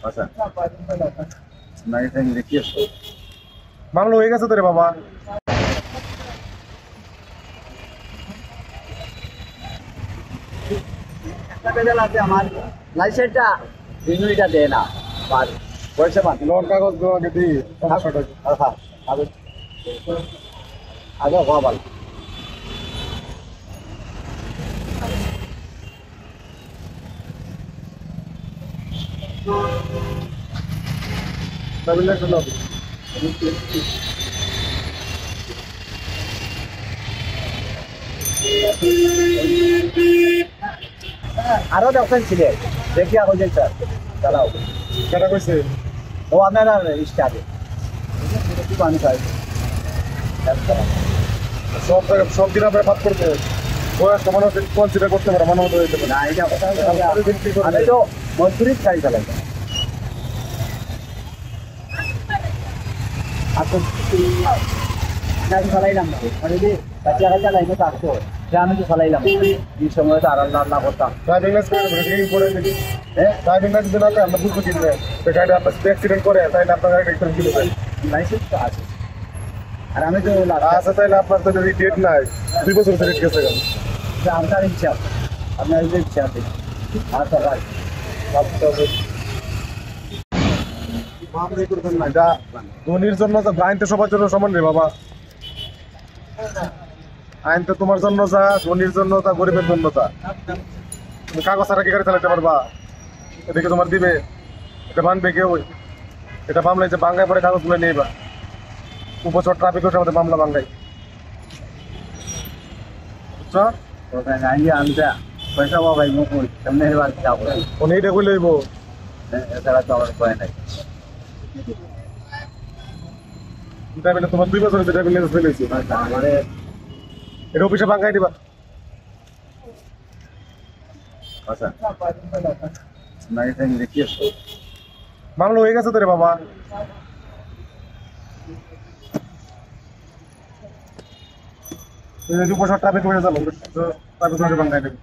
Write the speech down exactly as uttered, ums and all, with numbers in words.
আচ্ছা। না, এটা আমি দেখি আসলে। মামলা হয়ে গেছে তো রে বাবা। একটা ভেজাল আছে আমার, লাইসেন্সটা রিনিউটা দেয় না। আর পয়সা পান। লোন কাগজ দেওয়া আগে দিই, সমস্যাটা কি? হ্যাঁ, হ্যাঁ, কাগজ। আগে হওয়া ভালো। আরো দশজন ছিলেন, দেখি এখন যে স্যার, চালাও। কেটা কইছে? ও আপনার আর স্টাফে। কি মানুষ আছে? সব জায়গায়, সব দিন আপনারা ভাগ করতে হবে। বয়স্ক মানুষ কনসিডার করতে পারে, মানব হইতে পারে। না, এটা কথা হচ্ছে, আমি তো মজদুরি চাই চালাই। আচ্ছা, আমি চালাইলাম না। মানে যে, কাছে আগে চালাই না, তো আসতো। যে আমি তো চালাইলাম। এই সময় তো আর আল্লাহ আল্লাহ করতাম। ড্রাইভিং লাইসেন্স করে, ব্রেকিং করে দিন। হ্যাঁ? ড্রাইভিং লাইসেন্স না তো আমরা বুঝবো কি করে? তো গাড়ি আপনার সাথে অ্যাক্সিডেন্ট করে, তাই না আপনার গাড়ি অ্যাক্সিডেন্ট করে দেয়? লাইসেন্স তো আছে। আর আমি তো লাস্ট আচ্ছা, তাইলে আপনার তো যদি ডেট নাই, দুই বছর ডেট গেছে কেন? যে আপনার ইচ্ছা, আপনার যে ইচ্ছা আছে। আচ্ছা, ভাই। এটা ধনীর জন্য তো আইন তো সবার জন্য সমান রে বাবা। আইন তো তোমার জন্য যা, ধনীর জন্য যা, গরিবের জন্য যা। তুমি কাগজ ছাড়া কি গাড়ি চালাতে পারবা? এদিকে তোমার দিবে, এটা মানবে কেউ? এটা মামলায় যে বাঙ্গায় পরে কাগজগুলো নিয়ে বা উপসর ট্রাফিক কোর্টের মধ্যে মামলা বাঙ্গাই, বুঝছো? ওটা গাড়ি আনতে পয়সা পাবাই মুকুল, সামনে এবার যাবো। উনি এটা কইলে হইব। এছাড়া তো আমার উপায় নাই। ড্রাইভিং, তোমার দুই বছর হয়েছে ড্রাইভিং লাইসেন্স ফেলেছি। আচ্ছা, আমাদের এটা অফিসে বাঙ্গাই দিবা। আচ্ছা। না, এটা আমি দেখি আসলে। মামলা হয়ে গেছে তো রে বাবা। এই যে উপসর ট্রাফিক করে যাবো, ট্রাফিক করে বাঙ্গাই দেবে।